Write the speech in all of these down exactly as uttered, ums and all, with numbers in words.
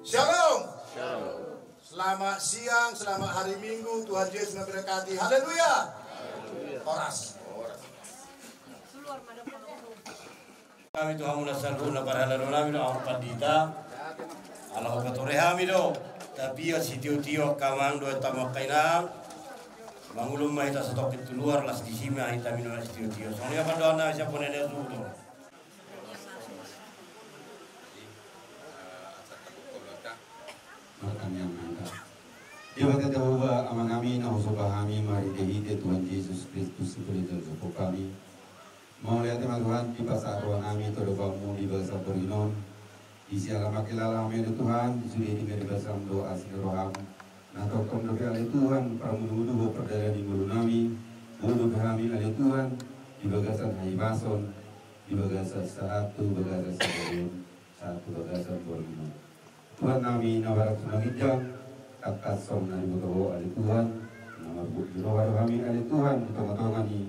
Shalom. Selamat siang, selamat hari Minggu, Tuhan Yesus memberkati. Haleluya. Horas. Hami tu hamuna saluhutna parhalado nami do, ahu pandita. Ala hupature hami do. Tapi ia sitio-tio angka amang dohot angka inang. Mangulum ma hita satongkin tu luar, las disi ma hita minum sitio-tio. Songon i ma pandohan nami sian bona ni suhut on. Martangiang ma hita. Debata Jahowa, Amanami na husomba hami marhite-hite Tuhan Jesus Kristus, sipelita hami. Mauliate ma Tuhan, dipasahat rohanami tu adopanmu di bagasan borngin on. Di siala mangkilala hami ale Tuhan, di sude i di bagasan do asi ni roham. Na tongtong dope ale Tuhan, parmudu-mudu pardalanan ni ngolunami. Boi dope hami ale Tuhan, di bagasan hahipason, di bagasan sahat tu bagasan sadari on, sahat tu bagasan borngin on. Tuhan nami na marangkup na ginjang, tangkas songon na diboto ho ale Tuhan, na marbue ni roha do hami ale Tuhan, di tonga-tonga ni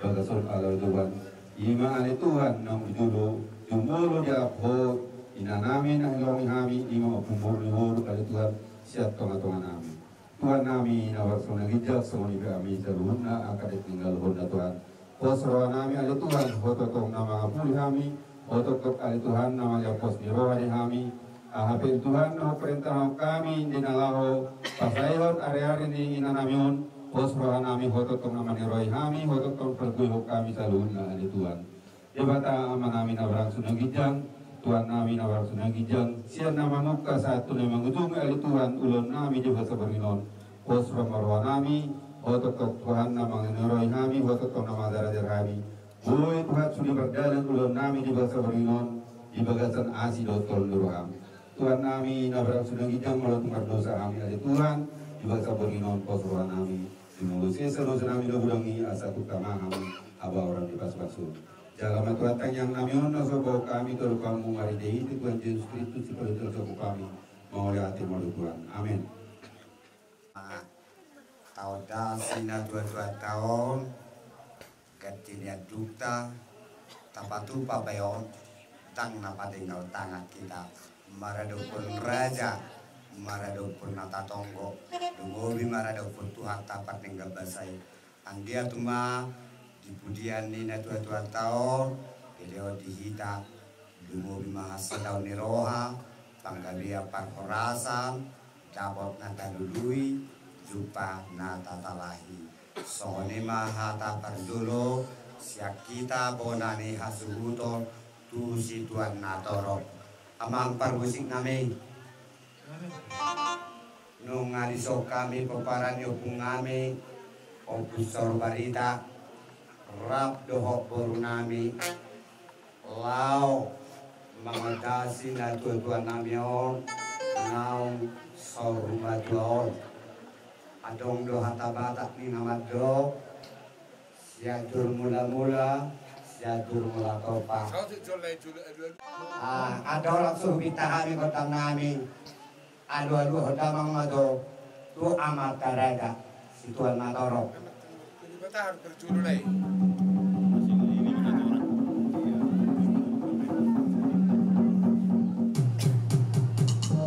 bagas on ale Tuhan. Ima ale Tuhan, naung di jolo, jumolo dialap ho, inanami na hiloangi hami, ima ompung boru ni boru ale Tuhan, sian tonga-tonga nami. Tuhan nami na marangkup na ginjang, songon i pe hami saluhutna angka na tininggalhon na Tuhan. Pos rohanami ale Tuhan, ho tongtong na mangapuli hami, ho tongtong ale Tuhan na manjalo pos ni roha di hami. Aha pe Tuhan na huparentahon hami di na laho pasaehon ari-ari ni inanami on, pos rohanami ho tongtong na maniroi hami, ho tongtong parguehon hami saluhutna ale Tuhan. Debata Amanami na marangkup na ginjang, Tuhan nami na marangkup na ginjang, sian na mamungka sahat tu na mangujungi ale Tuhan ulaonnami di bagasan borngin on. Pos roha ma rohanami, ho tongtong Tuhan na maniroi hami, ho tongtong na mangajar-ajar hami. Boi Tuhan sude mardalan ulaonnami di bagasan borngin on, di bagasan asi dohot tondi ni roham. Tuhan nami na marangkup na ginjang, molo tung mardosa hami ale Tuhan, di bagasan borngin on pos rohanami. Jumolo sesa dosanami na godang i asa tung tama hami habaoran ni pasu-pasu. Jalo ma Tuhan tangiang nami on na husomba hami tu adopanmu marhite-hite Tuhan Jesus Kristus, sipelita hami. Mauliate ma ale Tuhan. Amen. Taon dasi na tua-tua taon, ganti ni andukta, tapatupa pe on, ndang na patenggol tangan hita, maradophon raja, maradophon na tatonggo, lumobi maradophon Tuhanta pardenggan basa i. Anggiat ma di pudian ni na tua-tua taon, dilehon di hita, lumobi ma hasadaon ni roha, panggabean parhorasan, dapot na talului, jumpa na tatalahi. Songon i ma hata parjolo, sian hita bona ni hasuhuton, tu situan na torop. Amang parmusik nami. Nunga dison hami pomparan ni ompung nami, Ompu Sor Barita, rap dohot boru nami, laho mangatasi na tua-tua nami on, naung saur matua on. Adong do hata Batak ni na mandok, sian jur mula-mula, sian jur mula topa. Ah, adong langsung pinta hami gondang nami. Alu-aluhon damang ma jo tu Amanta Raja situan na torop.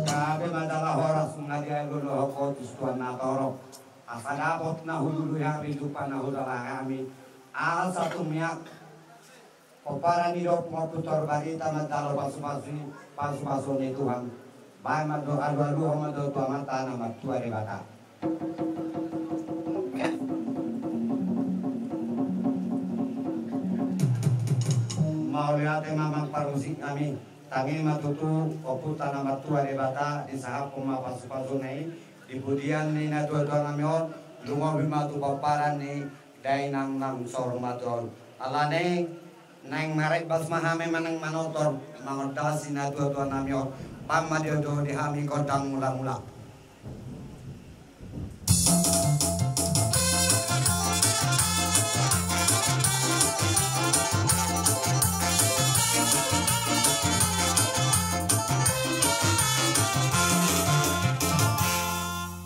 Gabe ma jala horas na dialu-aluhon ho tu situan na torop. Asa dapot na hulului hami, jumpa na hudalahi hami. Asa tumiak pomparan ni Ompu Sor Barita manjalo pasu-pasu, pasu-pasu ni Tuhan. Baen ma jo, alu-aluhon ma jo tu Amanta na martua Debata. Mauliate ma amang parmusik nami. Tangi ma tutu Ompunta na martua Debata, disahaphon ma pasu-pasuna i di pudian ni na tua-tua nami on, lumobi ma tu pomparan ni dainang naung saur matua on. Alani i, naeng maribas ma hami manang manortor, mangondasi na tua-tua nami on. Baen ma jo di hami gondang mula-mula.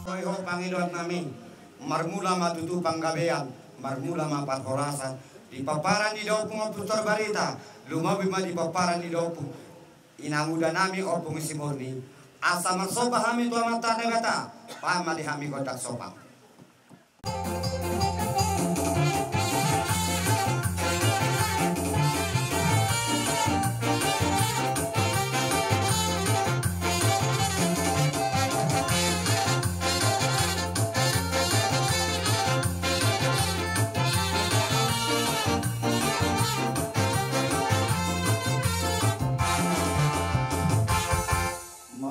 Oi ho pangidoan nami. Marmula ma tutu panggabean, marmula ma parhorasan. Di pomparan ni da Ompu Sor Barita, lumobi ma di pomparan ni da Ompu, inanguda nami Ompu Simorni. Asa marsopa hami tu Amanta Debata, pahan ma di hami gondang sopa.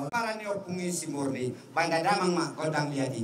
Pomparan ni Ompu Simurni, baen damang ma gondang liat i.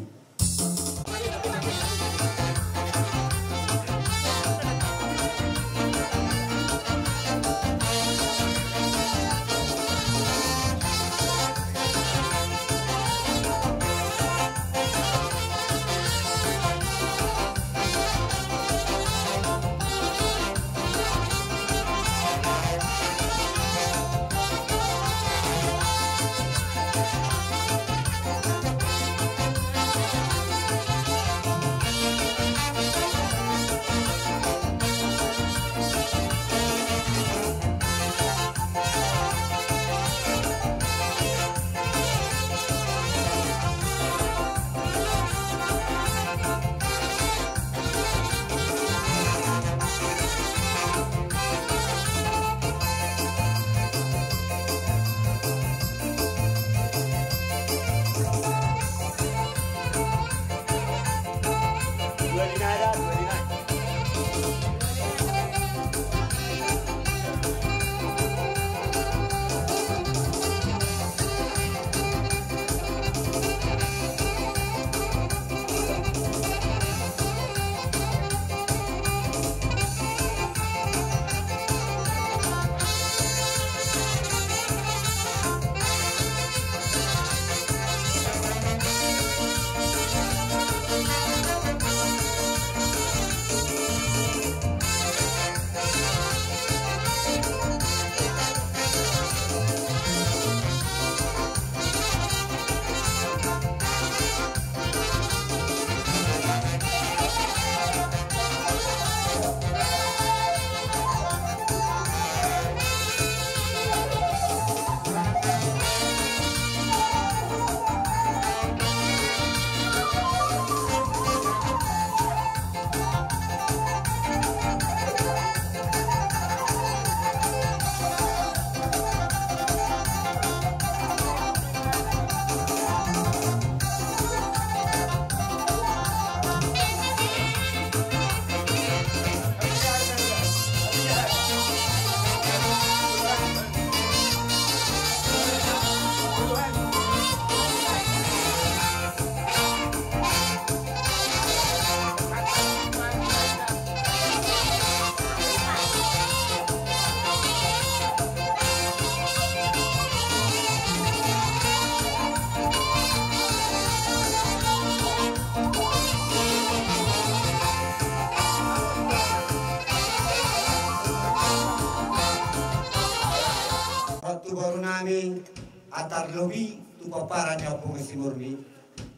Tu boru nami, tarlobi tu pomparan ni Ompu Simurni.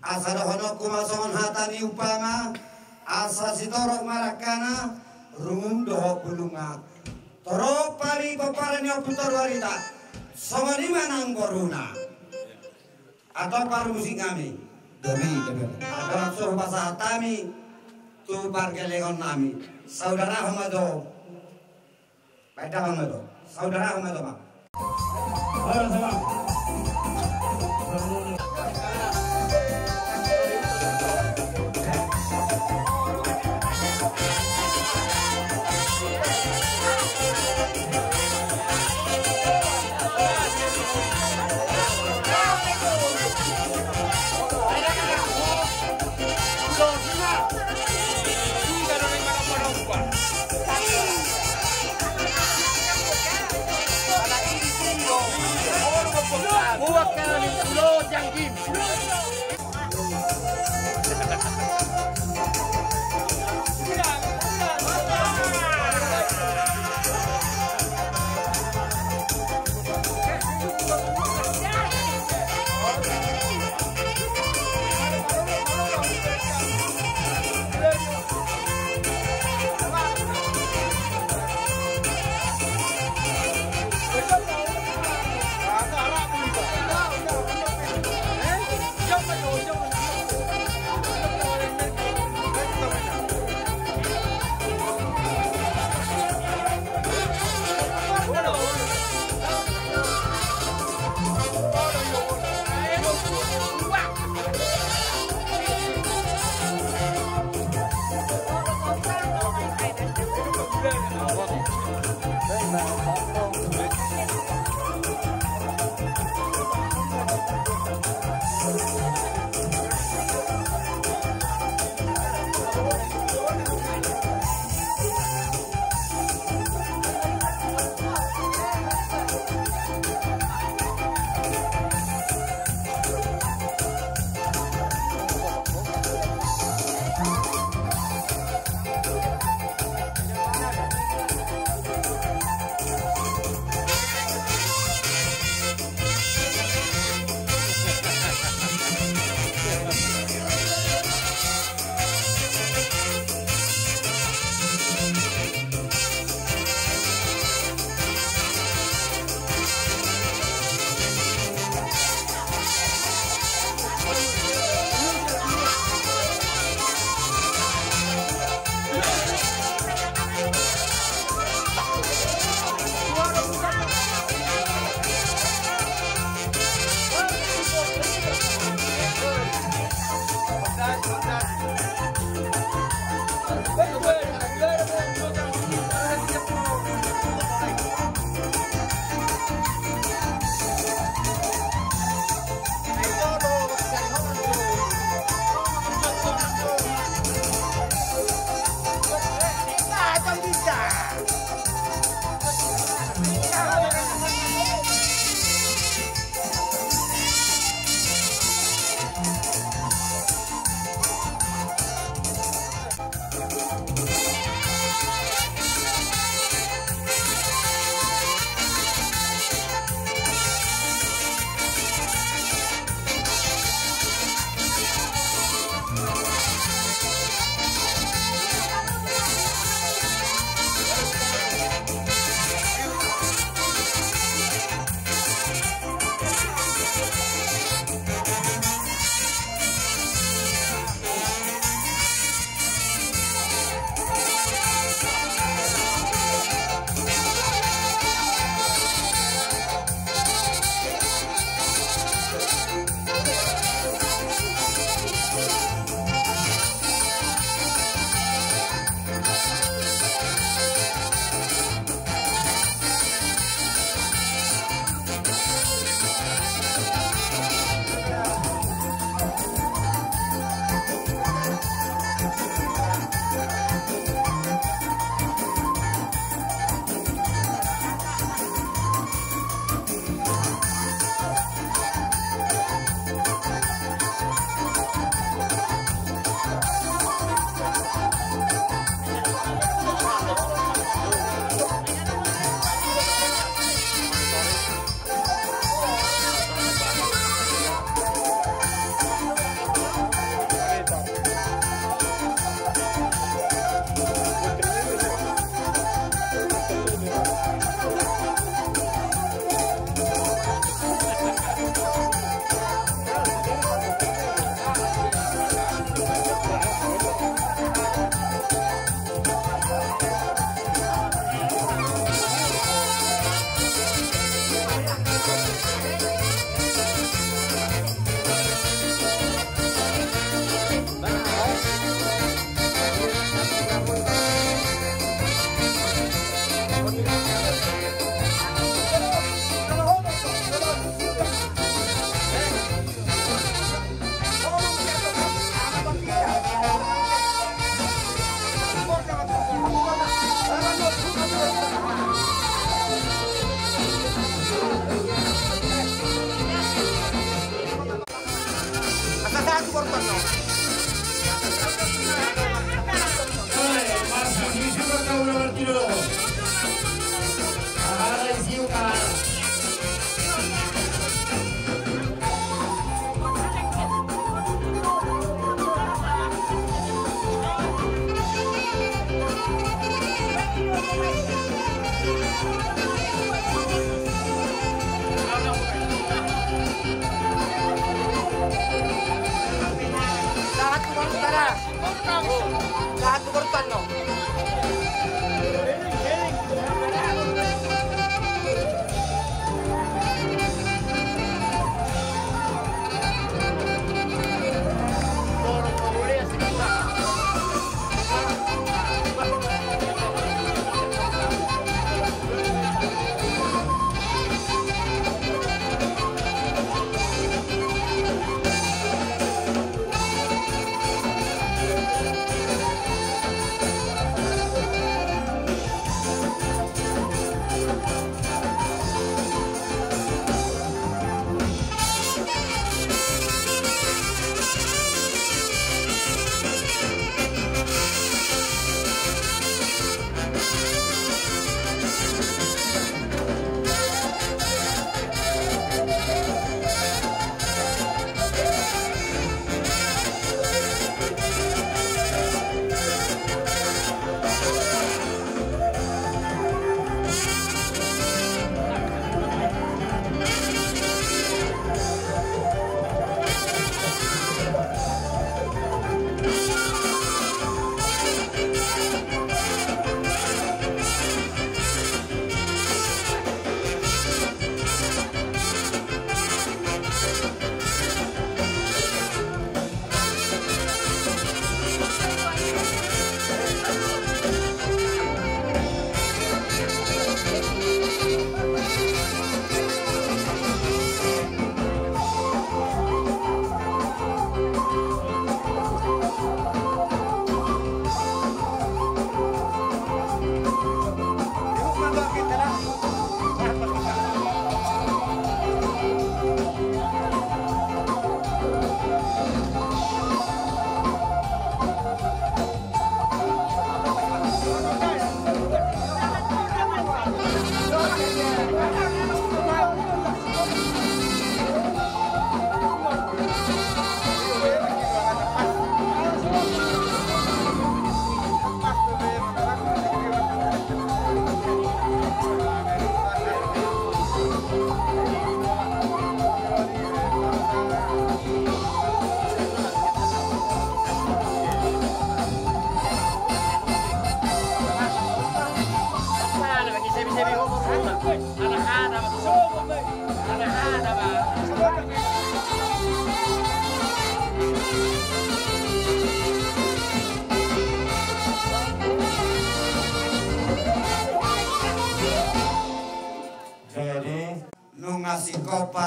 Asa dohononku ma songon hata ni umpama, asa sitorop ma dangkana, rungun dohot bulungna. Torop hami pomparan ni Ompu Toruarita, songon i ma nang boruna. Antong parmusik nami. Domi, domi. Antong langsung pasahat hami tu pargellengon nami. Saudarahon ma jo. Baen damang ma jo. Saudarahon ma jo, Bang. Halo, Bang.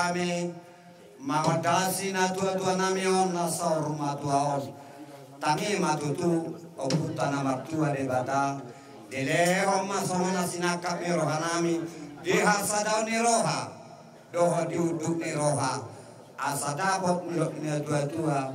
Hami mangondasi natuatua nami on na saur matua on. Tangi ma tutu Ompunta na martua Debata, dilehon ma songon na sinangkap ni roha nami di hasadaon ni roha dohot di unduk ni roha, asa dapot nidok ni natuatua,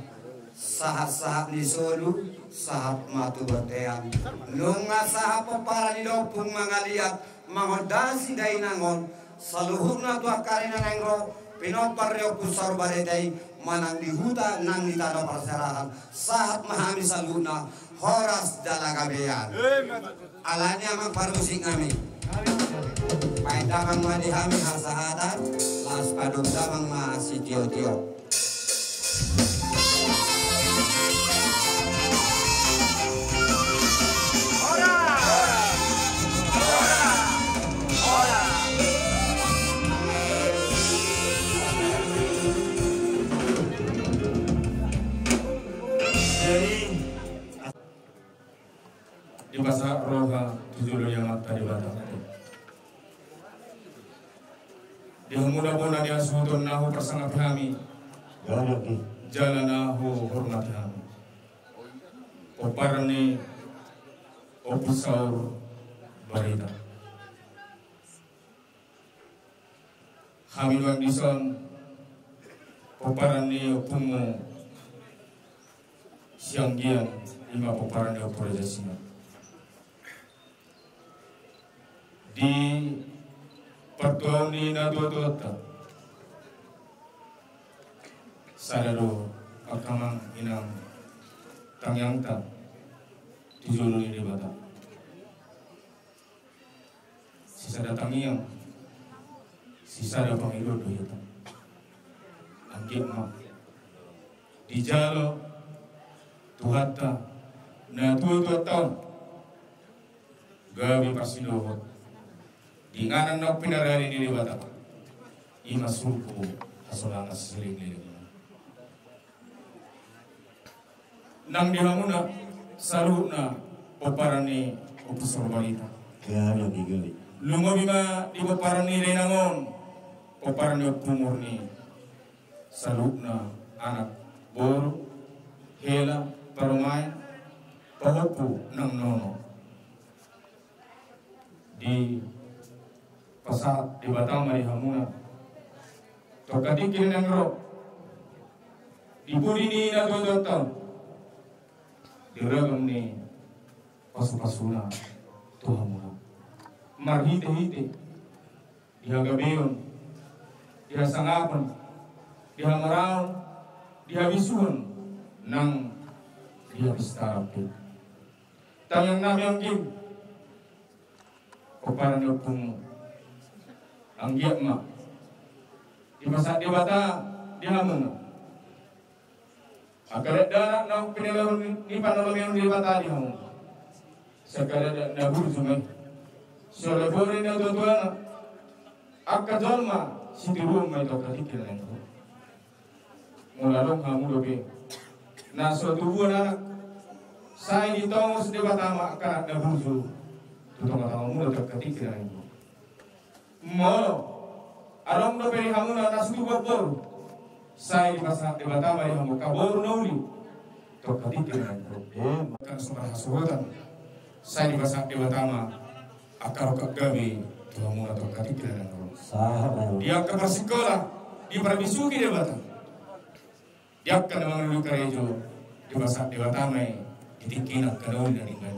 sahatsahat ni solu, sahat ma tu bontean. Nunga sahat pomparan ni da Ompung mangaliat, mangondasi dainang on, saluhutna tu angka ari na naeng ro, pinompar ni Ompu Saur Barita i, manang di huta nang di tano parserahan, sahat ma hami saluhutna, horas jala gabean. Alani amang parmusik nami. Baen damang ma di hami hasahatan, laos padomu damang ma sitiotio. Jadi, dipasahat roha tu jolo ni Amanta Debata. Di hamu na bona ni hasuhuton na huparsangapi hami, jala na huhormati hami, pomparan ni Ompu Saur Barita. Hami nuaeng dison pomparan ni ompungmu Sianggian, ima pomparan ni Ompu Raja Singa. Di partuaon ni natuatuanta, sada do angka amang inang tangiangta tu jolo ni Debata. Sisada tangiang, sisada pangidoan do hita. Anggiat ma dijalo Tuhanta natuatuanta on gabe parsidohot di inganan na pinarade ni Debata, ima surgo hasonangan saleleng ni lelengna. Nang di hamuna saluhutna pomparan ni Ompu Saur Barita. Gabe, gabe. Lumobi ma di pomparan ni dainang on, pomparan ni Ompu Murni, saluhutna anak, boru, hela, parumaen, pahompu nang nono. Dipasahat Debata ma di hamuna tu angka tingki na naeng ro, di pudi ni natuatuanta on, di ragam ni pasupasuna tu hamuna, marhitehite di hagabeon, di hasangapon, di hamoraon, di habisuhon, nang di hapistaran pe. Tangiang nami anggi, pomparan ni ompungmu, anggiat ma dipasahat Debata di hamuna angka dakdanak na pinalehon ni, ni panalehon ni Debata di hamu. Angka dakdanak na burju ma i, sioloi boru ni natuatuana, angka jolma sitiruon ma i tu angka tingki na naeng ro. Molo adong hamu dope na so tubuan anak, sai ditongos Debata ma angka anak na burju tu tongatongamuna tu angka tingki na naeng ro. Molo adong dope di hamuna na so tubuan boru, sai dipasahat Debata ma di hamu angka boru na uli tu angka tingki na naeng ro. Angka na so marhasuhuton, sai dipasahat Debata ma angka rongkap gabe tu hamuna tu angka tingki na naeng ro. Sahat ma i. Di angka parsikola, diparbisuhi Debata. Di angka na mangalului karejo, dipasahat Debata ma i di tingkina angka na uli na denggan.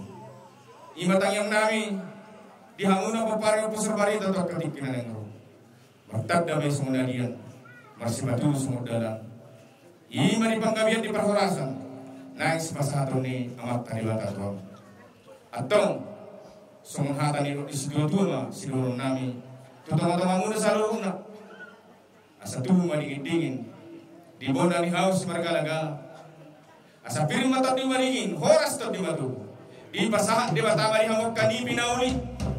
Ima tangiang nami di hamuna pomparan ni Ompu Saur Barita tu angka tingki na naeng ro. Martanda ma i songon adian, marsipatudu songon dalan. Ima di panggabean, di parhorasan naeng sipasahaton ni Amanta Debata tu hamu. Antong songon hata ni dok ni situatua ma sidohonon nami tu tongatongamuna saluhutna. Asa tubu madingindingin di bona ni hau simargalagala. Asa pir ma tondi madingin, horas tondi matubu. Dipasahat Debata ma di hamu angka nipi na uli,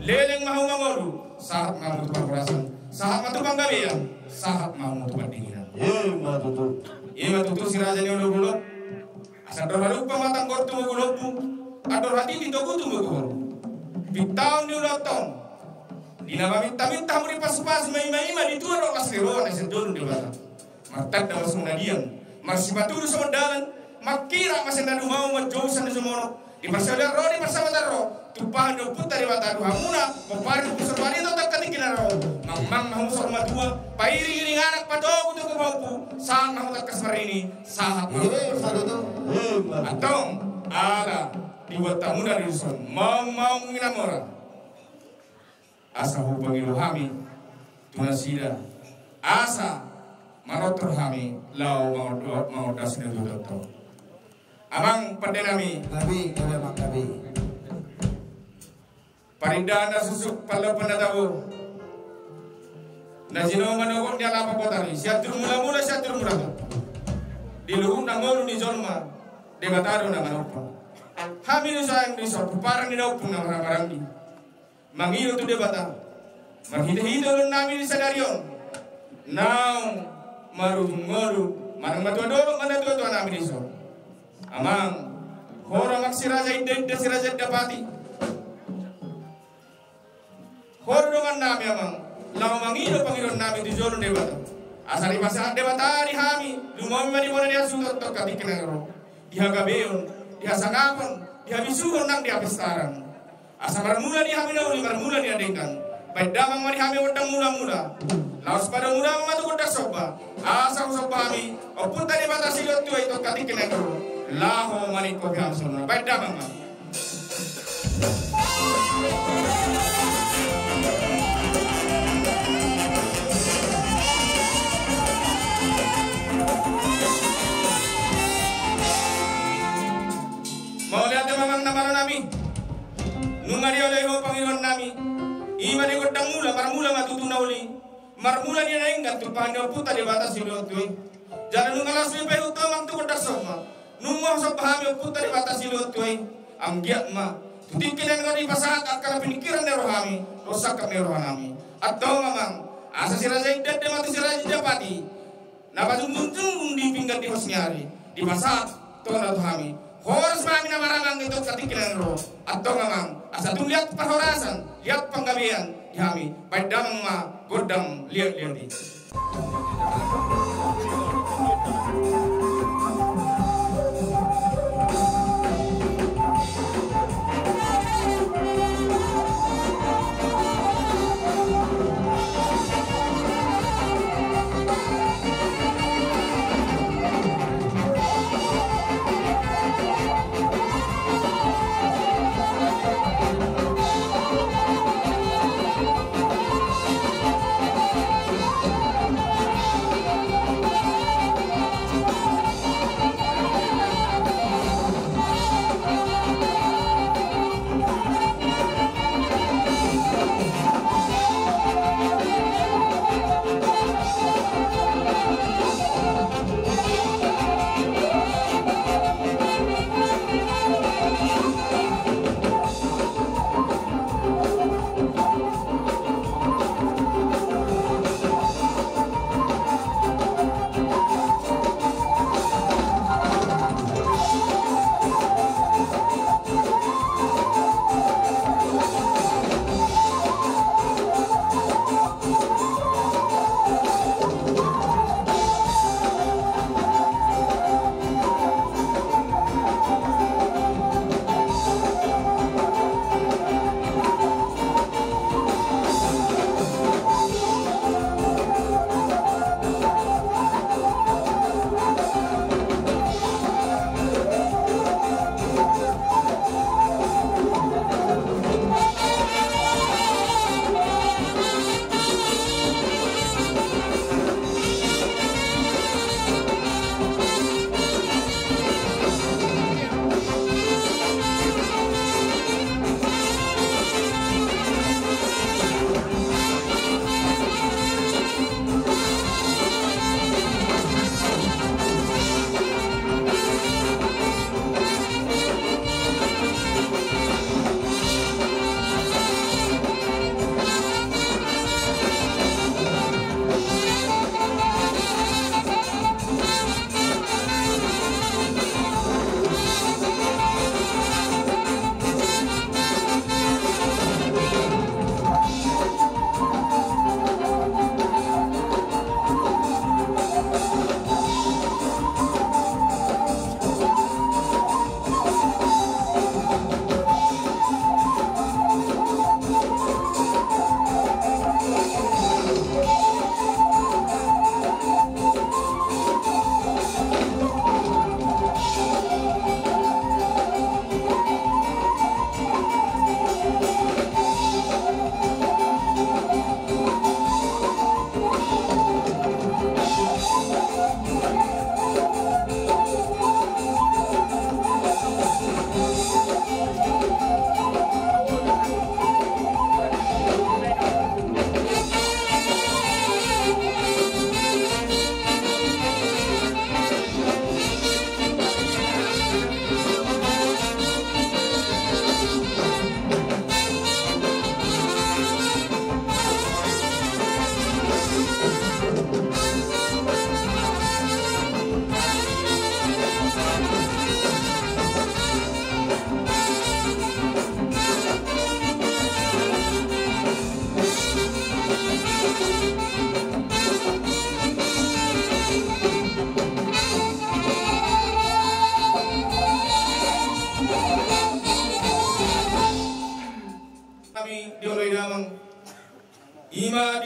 leleng ma hamu mangolu, sahat ma hamu tu parhorasan, sahat ma tu panggabean, sahat ma hamu tu pardinginan. Ima tutu. Ima tutu si raja ni olopolop. Asa andor halumpang ma tanggor tumogu lombu, andor hatiti togu tumogu horbo. Pintaon ni ulaonta on Di na maminta-minta hamu di pasu-pasu, ma ima-ima di tua dohot las ni roha na sian jolo ni Debata. Martanda ma songon adian, marsipatudu songon dalan, mangkira ma sian na dumau, manjou sian na sumonok. Di parsaulian ro, di parsamotan ro, tumpahan ni Ompunta Debata tu hamuna, pomparan ni Ompu Sorbari tu angka tingki na ro. Mangmang ma hamu saur matua, pairing-iring anak, patogu-togu pahompu, sahat ma hamu tangkas marnini, sahat ma hamu. Antong, ala dibuat hamuna di son, mamaung ni na mora. Asa hupangido hami tu nasida, asa manortor hami laho mangondo-, mangondas ni tutu. Amang pande nami. Gabe, gabe, amang, gabe. Parindahan na susuk, pallaopan na tabo, na jinoha manogot ni alapan botari, sian turmula-mula, sian turmula-mula. Di luhut na ngolu ni jolma, Debata do na manompa. Hami do sayang di son, pomparan ni na ompung na marhaha maranggi, mangido tu Debata, marhite-hite ulaon nami di sadari on, naung marujung ngolu, manang matua dolok ma natua-tua nami di son. Amang, ho do amang si Raja Inda-inda, si Raja Indapati. Ho do dongan nami, amang, laho mangido pangidoan nami tu jolo ni Debata. Asa dipasahat Debata di hami, lumobi ma di bona ni hasuhuton tu angka tingki na ro. Di hagabeon, di hasangapon, di habisuhon nang di hapistaran. Asa marmula di hami na uli, marmula di na denggan. Baen damang ma di hami gondang mula-mula. Laos padomu damang ma tu gondang somba. Asa husomba hami Ompunta Debata silehon tua i tu angka tingki na ro, laho maningkopi hami songon on. Baen damang ma. Mauliate ma, amang na malo nami. Nunga dioloi ho pangidoan nami. Ima di gondang mula, marmula ma tutu na uli. Marmula di na denggan, tumpahan ni Ompunta Debata silehon tua i. Jala nunga laos dipaihut ho, amang, tu gondang somba. Nunga husomba hami Ompunta Debata silehon tua i, anggiat ma tu tingki na ro dipasahat angka na piningkiran ni roha nami dohot sangkap ni roha nami. Antong, amang, asa si Raja Inda-inda ma tu si Raja Indapati, na pajungjung-jungjung di pinggan di hos ni ari, dipasahat tona tu hami. Horas ma hami na maramang i tu angka tingki na ro. Antong, amang, asa tung liat parhorasan, liat panggabean di hami. Baen damang ma gondang liat-liat i.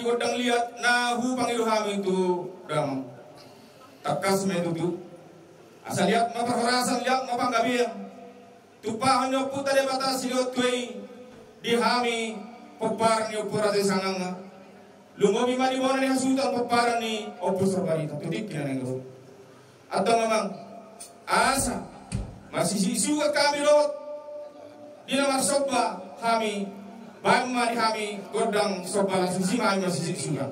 Gondang liat na hupangido hami tu damang. Tangkas ma i tutu. Asa liat ma parhorasan, liat ma panggabean. Tumpahon ni Ompunta Debata Silihontua i di hami pomparan ni Ompu Raja Sanganga. Lumobi ma di bona ni hasuhuton pomparan ni Ompu Sorbarita. Tu tingki na naeng ro. Antong amang, asa masisik suga hami dohot di na marsomba hami, baen ma di hami gondang somba, laos disi ma hami masisik suga.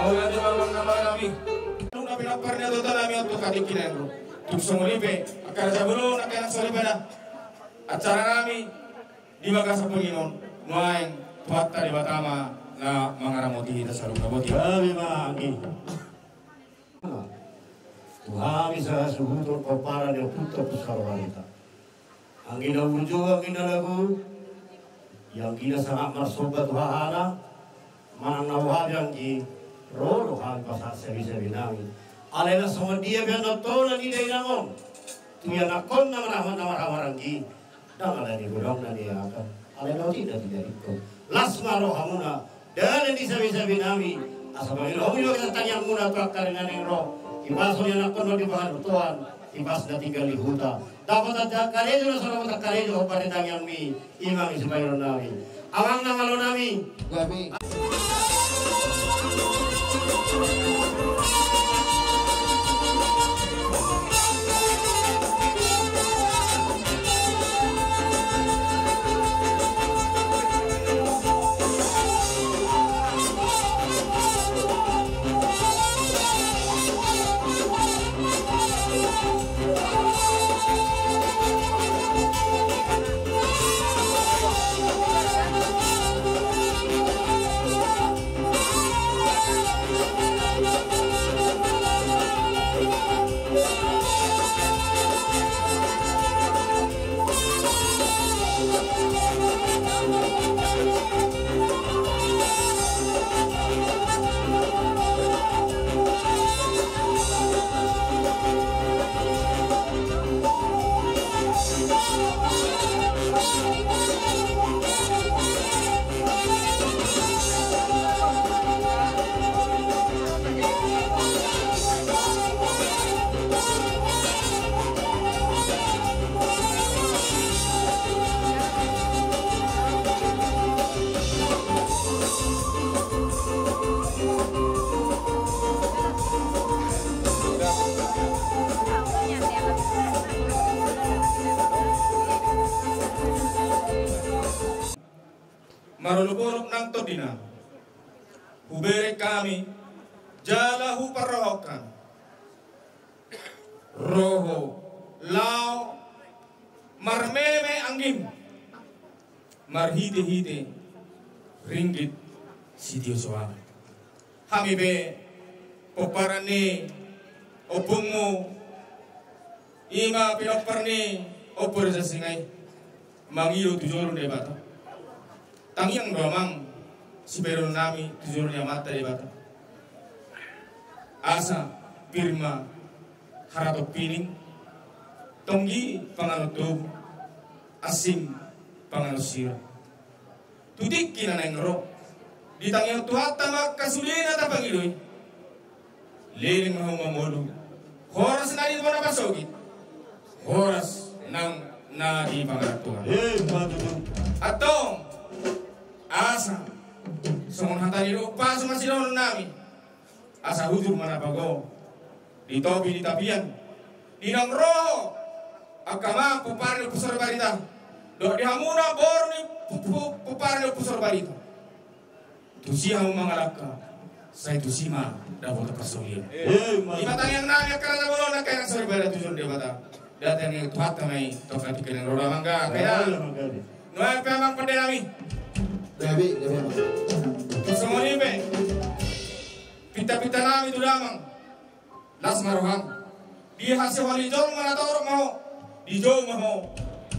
Mauliate ma amang na marnami. Dung na pinompar ni Debata nami on tu hatingki na naeng ro. Tung songon i pe angka raja bolon, angka na songon i pe da acara nami di bagasan pudi on. Nuaeng Tuhanta Debata ma na mangaramoti hita saluhutna. Boti. Gabe ma anggi. Tu hami sahasuhuton pomparan ni Ompunta Sorbarita. Anggi na burju, anggi na lagu, anggi na sangat marsomba tu hahana, manang na boha pe anggi, ro do hami pasahat sabe-sabe nami. Alai na songon dia pe annon tona ni dainang on tu ianakhonna, na marhahamaranggi, ndang alani godang na niakan, alai na otik na tinadingkon. Las ma rohamuna, dalan di sabe-sabe nami, asa mangido hamu di bagasan tangiangmuna tu angka ari na naeng ro, tipason ni anakhonna di pangalutoan, tipas na tinggal di huta. Dapotan karejo na so dapotan karejo hombar ni tangiangmi, i ma anggi sipahiron nami. Amang na malo nami. Gabe. Parolopolop nang tondina, hubereng hami jala huparrohahon roha laho marmeme anggim marhitehite ringgit sitio soangan. Hami pe pomparan ni ompungmu, i ma pinompar ni Ompu Raja Singa i, mangido tu jolo ni Debata. Tangiang do amang sipedonon nami tu jolo ni Amanta Debata, asa pir ma haratompining, tonggi panganon tobu, asing panganon sira. Tu tingki na naeng ro, ditangihon Tuhanta ma angka sude na tapangido i. Leleng ma hamu mangolu, horas na di bona pasogit, horas nang na di pangarantoan. Eh, betul. Antong, asa songon hata ni do pasu masidohonon nami, asa hujur ma na pago di topi ni tapian, di naung ro angka amang pomparan ni Ompu Soribarita, dohot di hamuna boru ni pu-, pu-, pomparan ni Ompu Soribarita. Tusi hamu mangalangka, sai tusi ma dapotan parsaulian. Eh, ima tangiang nami angka raja bolon, angka inang soripada tu jolo ni Debata. Datang ni Tuhanta ma i tongka tingki na ro, amang. Gabe. Gabe, amang, gabe. Nuaeng pe amang pande nami. Gabe, gabe, amang. Songon i pe pintapinta nami tu damang. Las ma roham. Di hasiholi jolma na torop ma ho, dijou ma ho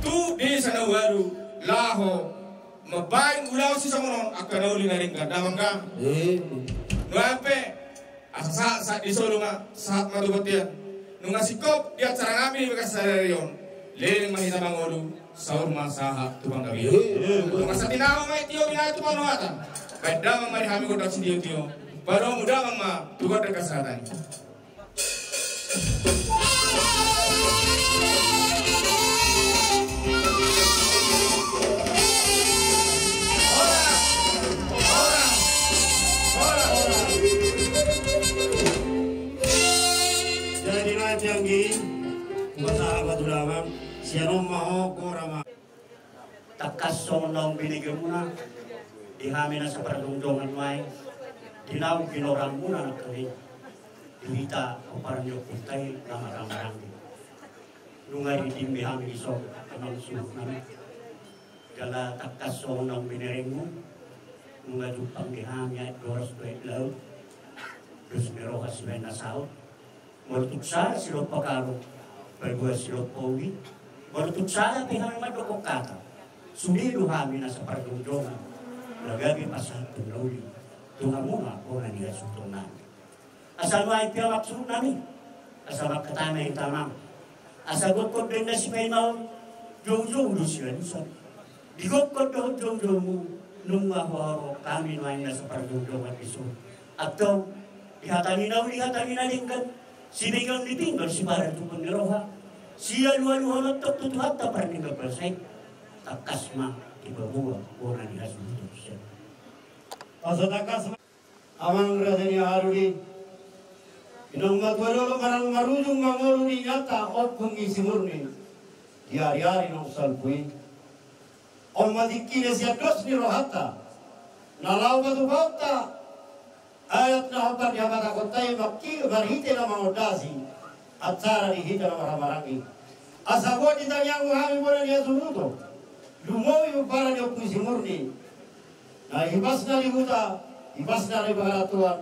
tu desa na ualu, laho mambahen ulaon sisongon on angka na uli na denggan, damang, da. Eh. Nuaeng pe asa sahat, sahat di solu ma, sahat ma tu bontean. Nunga singkop di acara nami di bagasan sadari on, leleng ma hita mangolu, saur ma sahat tu panggabean. Eh, eh, eh. Nunga satinahu ma i tio binahen tu parrohatan, bahen damang ma di hami gondang sitiotio, padomu damang ma tu gondang hasahatan i. Jadi, na tianggi, pasahat ma tu damang, sian on ma ho, gora ma. Tangkas songon naung binegemuna di hami na saparjongjongan nuaeng, di naung binoranmuna nangkin i, di hita pomparan ni ompunta i na marhahamaranggi. Nunga didim be hami dison, amang suhut nami. Jala tangkas songon naung binerengmu, nunga jumpang be hami aek doras tu aek laut, dos ni roha sibahen na saut. Molo tung sada silompa galo, paboa silompa uli. Molo tung sada pe hami mandokkon hata, sude do hami na saparjongjongan, na gabe pasahathon na uli tu hamuna bona ni hasuhuton nami. Asa nuaeng pe, amang suhut nami, asa mangkatai ma hita, amang. Asa gokhon do na sipaima on, joujou do sialusan. Di gokhon dohot joujoumu, nunga huharoro hami nuaeng na saparjongjongan dison. Antong, di hata ni na uli, hata ni na denggan, sibegeon ni pinggol, siparanjukon ni roha, sialualuhononta tu Tuhanta pardenggan basa i, tangkas ma dipaboa bona ni hasuhuton sian. Asa tangkas ma. Amang raja ni hahadoli, inong matua dolok manang marujung mangolu di inanta Ompung i si Murni, di ariari naung salpu i. On ma tingkina sian dos ni rohanta, na laho patupahonta adat na hombar di hamatakonta i, mangki-, marhite na mangondasi acara di hita na marhahamaranggi. Asa boi ditangiangmu hami bona ni hasuhuton, lumobi pomparan ni Ompung i si Murni, na hipasna di huta, hipasna di pangarantoan,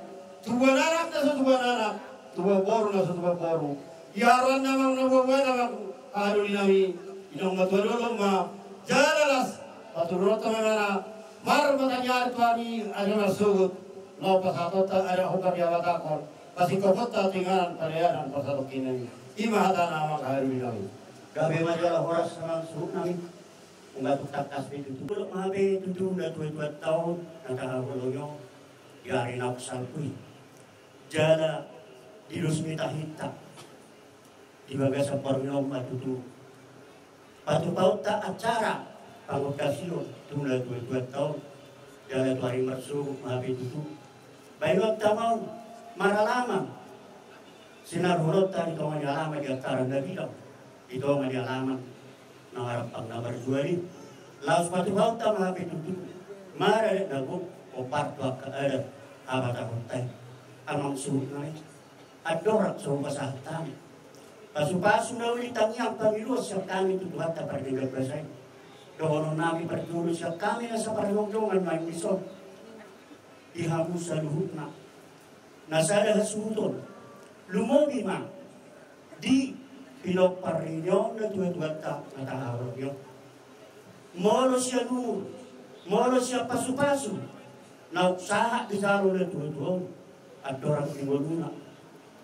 tubuan anak na so tubuan anak, tubuan boru na so tubuan boru. Di haroan na amang na buabua na amang hahadoli nami, inong matua dolok ma, jala las, paturunonta ma ibana marmata ni ari tu ari, ari marsogot, laho pasahatonta adat hombar di hamatangkon, pasingkoponta tu inganan parianan parsatongkinan i. I ma hatana amang hahadoli nami. Gabe ma jala horas amang suhut nami. Nunga tung tangkas be tutu. Dolok ma hape tutu na tuatua taon na tahaholongi on di ari naung salpu i. Jala di dos ni tahinta di bagasan parungilon ma tutu patupahonta acara pangondasion tu na tuatua taon. Jala tu ari marsogot ma hape tutu bahenonta ma on maralaman, sinaruhononta di tonga ni alaman di antara na bidang, di tonga ni alaman na marampang na marjual i. Laos patupahonta ma hape tutu Maradat na gok, hombar tu angka adat habatahonta i. Amang suhut nami, andorang so hupasahat hami pasupasu na uli tangiang pangidoan sian hami tu Tuhanta pardenggan basa i, dohonon nami parjolo sian hami na saparjongjongan ma i dison. Di hamu saluhutna na sada hasuhuton, lumobi ma di pinompar ni on na tuatuanta na tahaholongi on. Molo sian umur, molo sian pasupasu na sahat dijalo na tuatua on, andorang di ngoluna,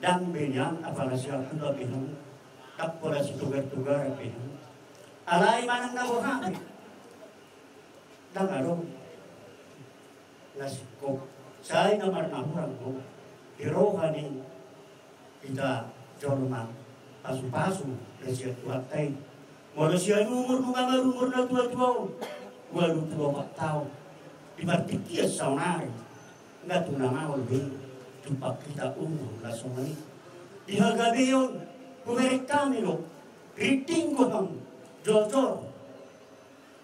ndang be nian apala sian hula be hamu, ndang pola situgartugaran be hamu. Alai manang na boha pe, ndang adong na singkop, sai na marnahurang do di roha ni hita jolma pasupasu na sian Tuhanta i. Molo sian umur, nunga marumur na tuatua on, ualu pulu opat taon, di partingkian saonari, nga tu na maol be jumpang hita umur na songon i. Di hagabeon hubereng hami do ringgit gohang jojor.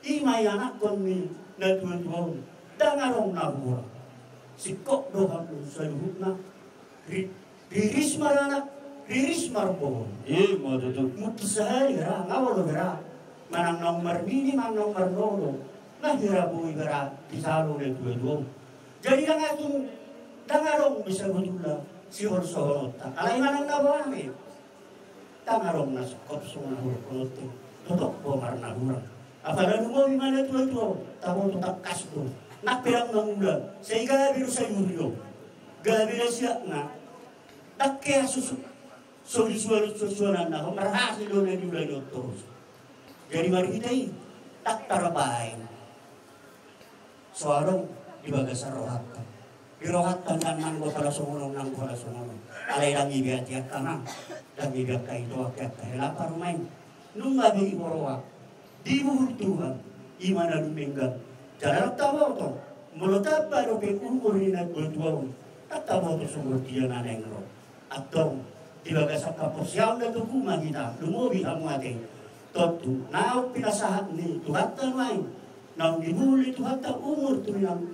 I ma ianakhon ni na tuatua on, ndang adong na hurang. Singkop do hamu saluhutna. Ri-, riris maranak, riris marboru. I ma tutu. Mungkin sahali ra, nga olo ra. Manang naung marnini, manang naung marnono, nga hira boi ra dijalo na tuatua on. Jadi ndang adong, ndang adong be sabotulna sihorsohononta. Alai manang na boha pe, ndang adong na singkop songon na hudokhononta i. Totop do marnahurang. Apala lumobi ma na tuatua on, taboto tangkas do. Nang pe ndang mangula, sai gabe do sayuri on. Gabe na siatna. Ndang hea susu, so disuan susuananna, marhasil do na niula ni on torus. Jadi marhite i, ndang tarbaen so adong di bagasan rohanta. Di rohanta ndang nanggo pala songon on, nanggo pala songon on. Alai ndang i be ate angka amang, ndang i be angka ito, angka hela parumaen. Nunga be diboan di buhul Tuhan, i ma na dumenggan. Jala ndang taboto, molo tamba dope umur ni na tuatua on, ndang taboto songon dia na naeng ro. Antong, di bagasan haporseaon na togu ma hita, lumobi hamu ate. Tontu naung pinasahat ni Tuhanta nuaeng, naung dibuhul ni Tuhanta umur tu inang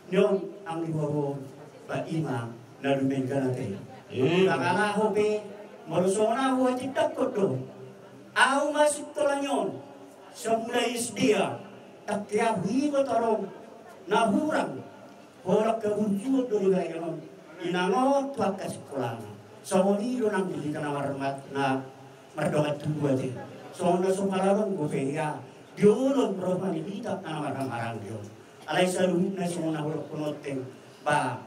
ni on, anggi boru on, ba i ma na dumenggan ate. Ndang na laho pe, molo songon ahu, huhatindangkon do. Ahu masikola ni on, samulai S D a, ndang hea huingot adong na hurang. Holan haburjuon do dibaen on, inang on tu angka sikolana. Songon i do nang di hita na marmat-, na mardongan tubu ate. Songon na so pala adong dope hea di oloan roha ni hita na marhahamaranggi on. Alai saluhutna songon na hudokhononta i, ba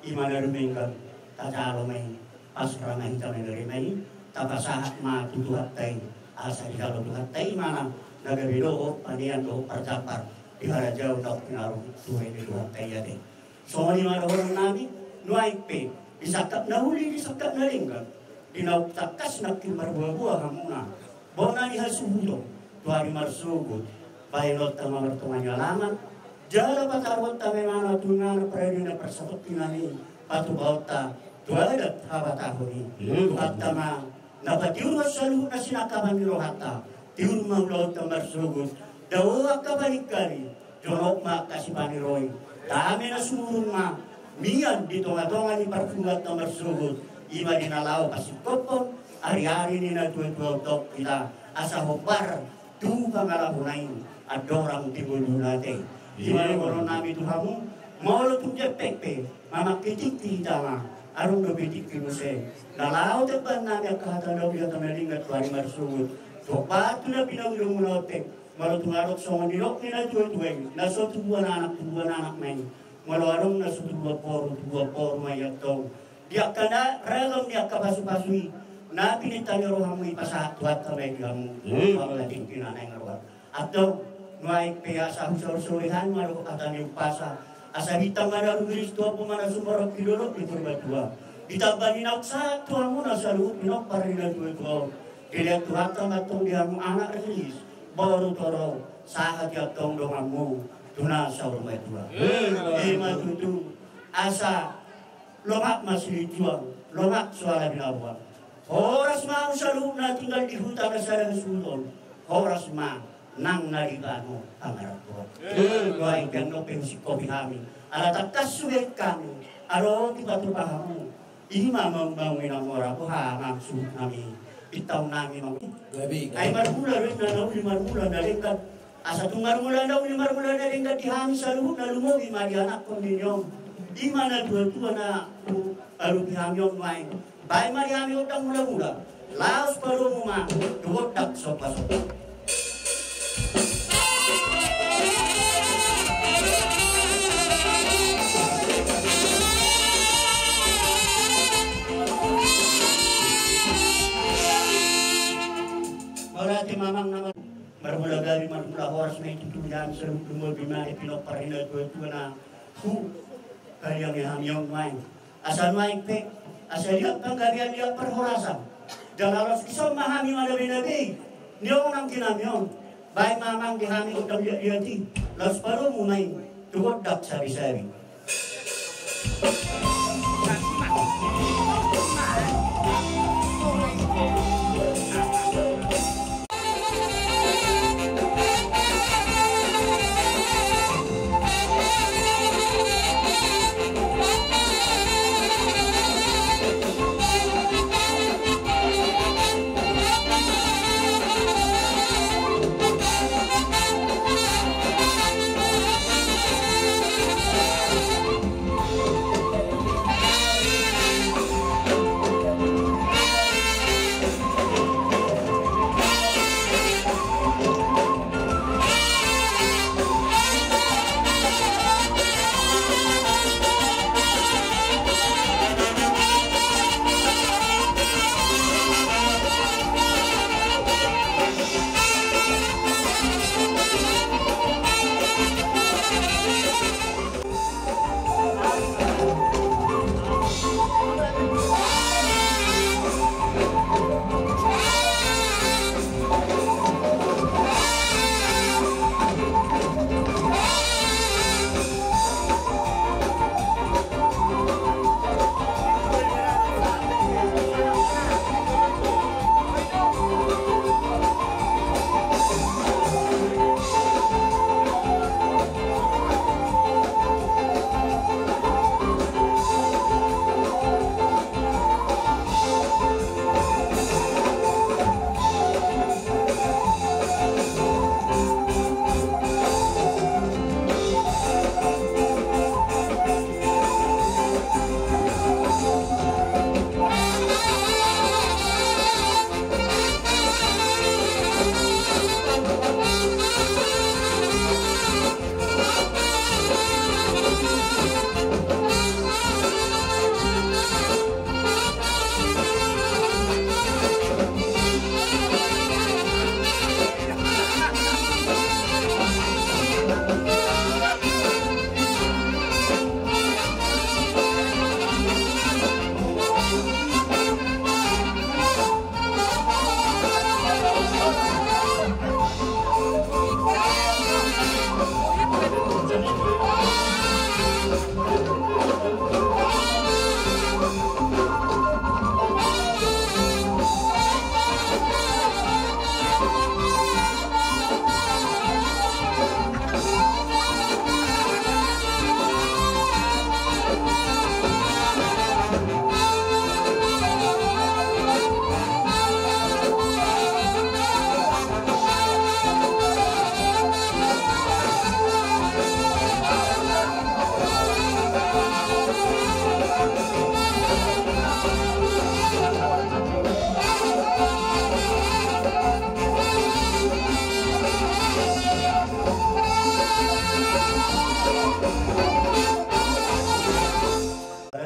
i ma na dumenggan, tajalo ma i. Pasrah ma hita ma ibere ma i, tapasahat ma tu Tuhanta i, asa dijalo Tuhanta i ma na gabe dohot panean dohot parjampar di harajaon na pinarungu tu roha ni Tuhanta i ate. Songon i ma dohonon nami, nuaeng pe, di sangkap na uli, di sangkap na denggan, di naung tangkas nangkin marboaboa hamuna, bona ni hasuhuton, tu ari marsogot, baenonta ma martonga ni alaman, jala pataruonta ma ibana tu inganan paradian na parsatongkinan i, patupaonta tu adat habatahon i. Tuhanta ma na patiur saluhut na sinangkapan ni rohanta, tiur ma ulaonta marsogot, dao angka paningkali, jonok ma angka sipaniroi, dame na sumurung ma mian di tongatonga ni parpudunta marsogot, i ma di na laho pasingkophon ariari ni na tuatua on tu hita, asa hombar tu pangalahona i andorang di ngoluna ate. I ma dohonon nami tu hamu, molo tung jempek pe, mamangke tingki hita ma, adong dope tingki muse. Na laho tembahan nami angka hata na uli hata na denggan tu ari marsogot, tu ompu tu na pinaulumuna on pe. Molo tung adong songon nidok ni na tuatua i, na so tubuan anak, tubuan anak ma i. Molo adong na so tubuan boru, tubuan boru ma i antong. Di angka na ragam ni angka pasupasu i, na pininta ni rohamu i pasahat Tuhanta ma i di hamu. Angka tingki na naeng ro. Antong, nuaeng pe asa husaursauri hami ma dohot hata ni umpasa, asa bintang ma na rumiris tu ombun, ma na sumorop di dolok ni Purbatua. Ditamba ni naung sahat tu hamuna saluhut pinompar ni na tuatua on. Dilehon Tuhanta ma antong di hamu anak riris, boru torop, sahat i antong donganmu tu na saur matua. I ma tutu, asa lomak ma silinjuang, lomak so ala binaboan. Horas ma hamu saluhut na tinggal di huta na sada hasuhuton. Horas ma Nang na di bano pangarantoan. Eh, doai, biang dope husingkopi hami. Ala tangkas sude hami. Alo dipatupa hamu. I ma maung-maung i na mora boha maksud nami. Pintau nami maung. Gabe, gabe. Ai marmula do inna na uli marmula na denggan. Asa tung marmula na uli marmula na denggan di hami saluhutna, lumobi ma di anakkon ni on. I ma na tua-tua na tu alupi hami on nuaeng. Baen ma di hami gondang mula-mula. Laos padomu ma tu gondang somba-somba. Mauliate ma amang na mar-, marmula gabe marmula horas ma i tutu di hami saluhut, lumobi ma di pinompar ni na tua-tua na tu haliang ni hami on nuaeng. Asa nuaeng pe, asa liat panggabean liat parhorasan. Jala laos dison ma hami manabe-nabe i, ni on anggi nami on. Baen ma amang di hami gondang liat-liat i, laos padomu ma i tu gondang sabi-sabi.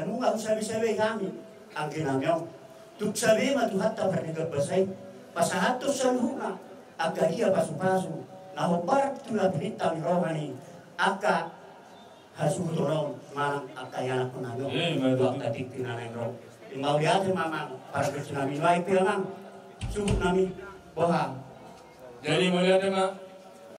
Nunga husabe-sabe hami anggi nami on. Tung sabe ma Tuhanta parnidaan basa i, pasahathon saluhutna angka dia pasu-pasu na hombar tu na pinangido ni roha ni angka hasuhuton on manang angka ianakhon nami on. Eh, ima tutu. Tu angka tingki na naeng ro. Mauliate ma amang, pargonsi nami nuaeng pe amang, suhut nami boha. Jadi mauliate ma.